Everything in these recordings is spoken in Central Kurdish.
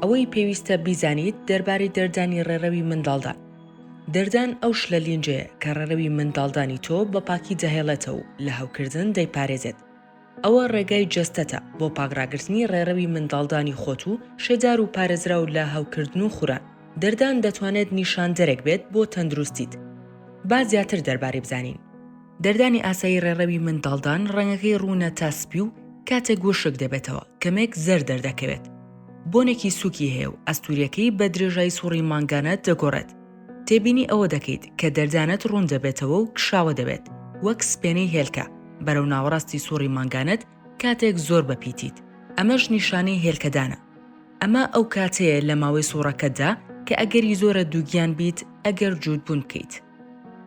ئەوەی پێویستە بیزانیت دەربارەی دەردانی ڕێڕەوی منداڵدان. دەردان ئەو شلە لینجەیە کە ڕێڕەوی منداڵدانی تۆ بە پاکی دەهێڵێتەوە و لە هەوکردن دەیپارێزێت. ئەوە ڕێگای جەستەتە بۆ پاکڕاگرتنی ڕێڕەوی منداڵدانی خۆت و شێدار و پارێزراو لە هەوکردن و خوران. دەردان دەتوانێت نیشاندەرێک بێت بۆ تەندروستیت. با زیاتر دەربارەی بزانین. دەردانی ئاسایی ڕێڕەوی منداڵدان ڕەنگەکەی ڕوونە تا سپی و کاتێک وشک دەبێتەوە کەمێک زەرد دەردەکەوێت. بۆنێکی سووکی هەیە و ئەستوورییەکەی بە درێژایی سوڕی مانگانە دەگۆڕێت. تێبینی ئەوە دەکەیت کە دەردانت ڕوون دەبێتەوە و کشاوە دەبێت، وەک سپێنەی هێلکە، بەرەو ناوەڕاستی سوڕی مانگانەت کاتێک زۆر بەپیتیت. ئەمەش نیشانەی هێلکەدانە. ئەمە ئەو کاتەیە لە ماوەی سوڕەکەتدا کە ئەگەری زۆرە دووگیان بیت ئەگەر جووتبوون بکەیت.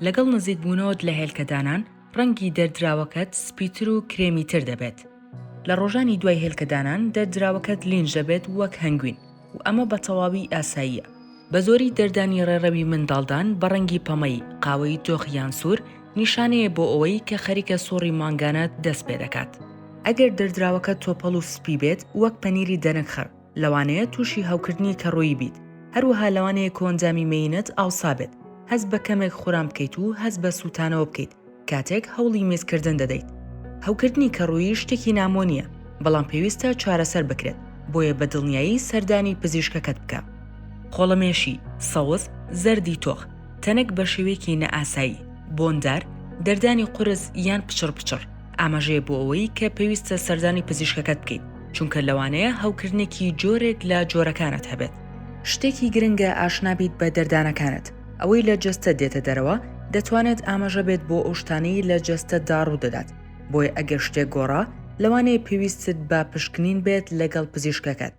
لەگەڵ نزیکبوونەوەت لە هێلکەدانان، ڕەنگی دەردراوەکەت سپیتر و کرێمیتر دەبێت. لە ڕۆژانی دوای هێلکەدانان دەردراوەکەت لینج دەبێت وەک هەنگوین و ئەمە بە تەواوی ئاساییە. بەزۆری دەردانی ڕێڕەوی منداڵدان بە ڕەنگی پەمەیی، قاوەیی تۆخ یان سوور، نیشانەیە بۆ ئەوەی کە خەریکە سوڕی مانگانەت دەست پێدەکات. ئەگەر دەردراوەکەت تۆپەڵ و سپی بێت وەک پەنیری دەنک خڕ، لەوانەیە تووشی هەوکردنی کەڕوویی بیت، هەروەها لەوانەیە کۆئەندامی مێینەت ئاوسابێت، هەست بە کەمێک خوران بکەیت و هەست بە سووتانەوە بکەیت کاتێک هەوڵی میزکردن دەدەیت. هەوکردنی کەڕوویی شتێکی نامۆ نییە، بەڵام پێویستە چارەسەر بکرێت، بۆیە بە دڵنیایی سەردانی پزیشکەکەت بکە. خۆڵەمێشی، سەوز، زەردی تۆخ، تەنک بە شێوەیەکی نائاسایی، بۆندار، دەردانی قورس یان پچڕ پچڕ، ئاماژەیە بۆ ئەوەی کە پێویستە سەردانی پزیشکەکەت بکەیت، چونکە لەوانەیە هەوکردنێکی جۆرێک لە جۆرەکانت هەبێت. شتێکی گرنگە ئاشنا بیت بە دەردانەکانت، ئەوەی لە جەستەت دێتە دەرەوە دەتوانێت ئاماژە بێت بۆ ئەو شتانەی لە جەستەتدا ڕوودەدات، بۆیە ئەگەر شتێک گۆڕا لەوانەیە پێویستت بە پشکنین بێت لەگەڵ پزیشکەکەت.